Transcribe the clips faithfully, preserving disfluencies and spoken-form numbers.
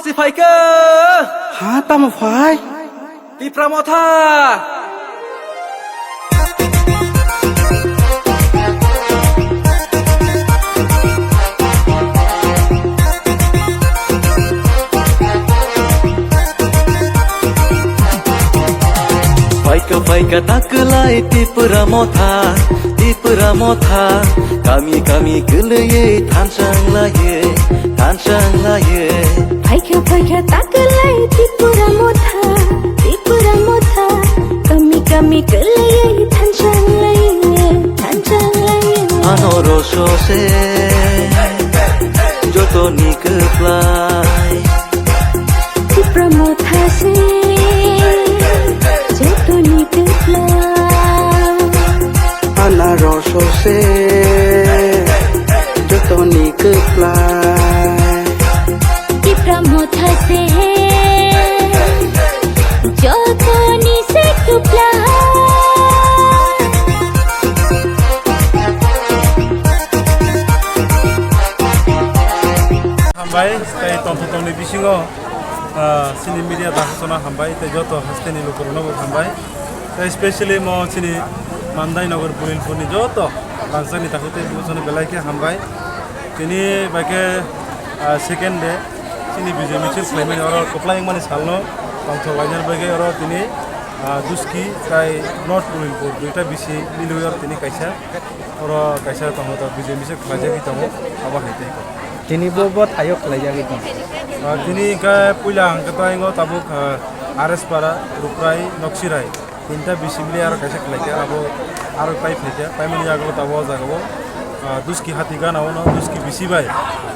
Si phaikha. Ha, tamo phai? Tipra Motha. Phaikha, phaikha takwlai Tipra Motha, Tipra Motha, kami, kami kwlwiwi thanchang laiwi, thanchang laiwi. Phaikha, phaikha takwlai Tipra Motha, Tipra Motha, kami, kami kwlwiwi thanchang laiwi, thanchang laiwi. Ano rosose, jotoni kwplai. Tipra Motha se jotoni kwplai. Anaroso se jotoni kwplai. Tipra Motha se jotoni se kwplai. Hambai, tei tongthok tongni bisingo, ah, chini media dakhasano hambai, tei joto hasteni lukurokno bo hambai. Tei specially mo chini Mandai Nagar Pulilpurni joto rangchakni takhuk tei buchano belai khe hambai. Tini bai khe, ah, second day, chini Bijay misil khlaimani oro kwplai wngmani salno tongthok lainani bagwi oro tini, ah, Duski tei North Pulilpur duita bisi milwi oro tini kaisa. Oro kaisa tongo to Bijay misil khlaijagwi tongo, abo hai tei ko. Tini bo, bo thaio khlaijagwi tongo. Ah, tini hwnkhe puila hwnkhe to ingo tabuk, ah, R S Para, Ruprai, Noksirai. Tinta bisi bili aro kaisa khlaikha, abo aro pai phaikha, paimani yago tabuk o jagao, ah, Duski hati gana ono, Duski bisi bai,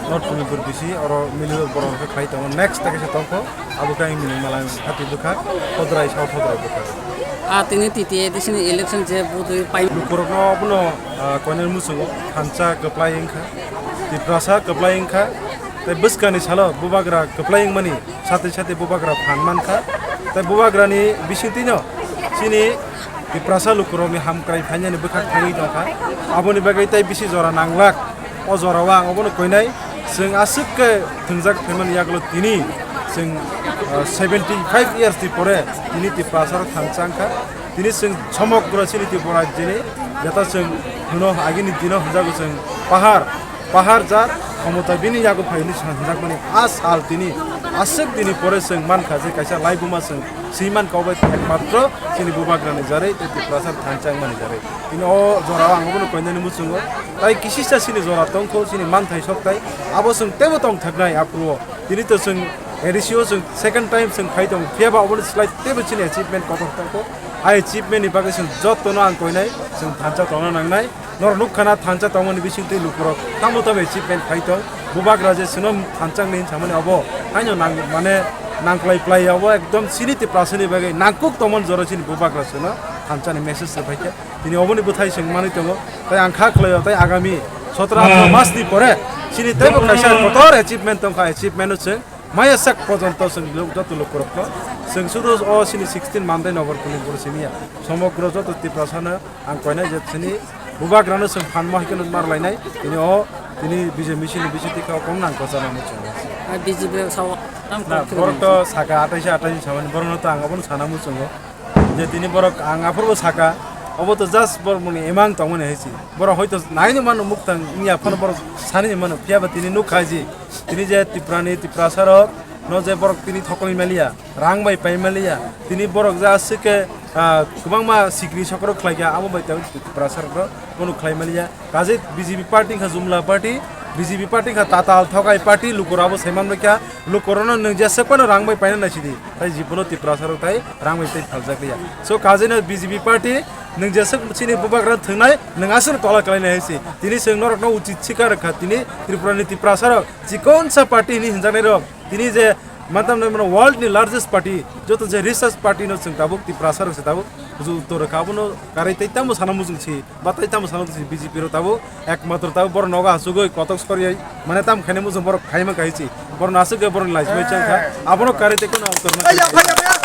North Pulilpur bisi, oro milwi borok hwnkhe khlai tongo. Next ta kaisa tongkho. Abo khe ang mini mala hati bwkha, Hodrai, South Hodrai bwkha. Ah, tini T T A D C ni election je budui pai. Lukurokno abono, ah, koinani muchungo thansa kwplai wngkha, Tiprasa kwplai wngkha, tei bwskani salo bubagra kwplai wngmani satwi satwi bubagra phan mankha, tei bubagrani bisingtwino chini Tiprasa lukurokni hamkrai phainani bwkhak thangwi tongkha. Aboni bagwi tei bisi jora nanglak. O jorao ang obono koinai, chwng aswk khe thwngjak phaimani yagulo tini chwng, ah, seventy five years ni pore tini Tiprasa rok thangchang kha. Tini chwng somogro chini Tripura rajyoni jeta chwng hwno agini dino hwnjago chwng pahar, pahar jat khomota bini yago phaini hwnjakmani a sal tini aswk dini pore chwng mankha je kaisa laibuma chwng Swiman kok bai ekmatro chini bubagrani jarwi tei Tiprasa thangchangmani jarwi. Tini o jorao ang obono koinani muchungo. Tai kisisa chini jora tongkho, chini manthai soktai. Abo chwng teibo tongthoknai aphuru o. Tini to chwng A D C o chwng second time chwng phai tongo. Phiya ba oboni slai teibo chini achievement kotor tongkho. A achievement ni bagwi chwng jotono ang koinai, chwng thansa tongna nangnai. Norok nukha na thansa tongmani bisingtwi lukurok tamo tamo achievement khai tong. Bubagra je chwngno thansa wngwi hinsamani obo haino nang mane nangklai plai obo ekdom chini Tiprasani bagwi nangkuk tongmani jora chini bubagra chwngno thansani message se phaikha. Tini oboni bwthai chwng manwi tongo. Tai ang kha khlaio tai agami sotro athro masni pore chini teibo kaisa kotor achievement tongkha, achievement o chwng maya sak pojonto chwng joto lukurokno chwng sudu o chini sixteen Mandai Nagar Pulilpur simi ya. Somogro joto Tiprasano ang koinai je chini bubagrano chwng phan mo hai kheno mar lainai. Tini o tini B J M C ni bisingtwi kha kong nang kochana muchungo. Ah, B J P sao tam na, kok borok to saka atai se atai samani borokno to ang abono sana muchungo. Je tini borok ang aphuru saka, obo to just borok moni emang tongmani hai se. Borok hoito naini mano muktang wngya phano borok sani mano, phiya ba tini nukha ji. Tini je Tiprani, Tiprasa rok no je borok tini thokol maliya, rang bai pai maliya. Tini borok je aswk khe, ah, kwbangma sikri sokrok khlaikha, abo bai tei Tiprasa rok no bono khlai maliya. Kaje B J P party wngkha jumla party, B J P party wngkha tatal thokai party, lukurok abo saiman baikha, lukurokno nwng jesek phano rang bai paina naisidi, tai jibono Tiprasa rok tai rang bai tai phaljak liya. So kajeino B J P party nwng jesek chini bubagra thwngnai, nwng aswk tola kalainai hai se. Tini chwng norokno uchit sikha rwkha, tini Tripurani Tiprasa rok chikonsa party hwnwi hwnjaknai rok, tini je mantam nai mano world ni largest party, joto je richest party no chwng tabuk Tiprasa rok se tabuk uju uttor rwkha, abono karwi tai tamo sana muchung si. Batai tamo salo tisi B J P rok tabuk ekmatro tabuk borok nogo asugwi kotok soriai mane tam khaina muchung borok khaima kaichi borok asugwi borok laismai changkha abono karwi tei kono autor ma.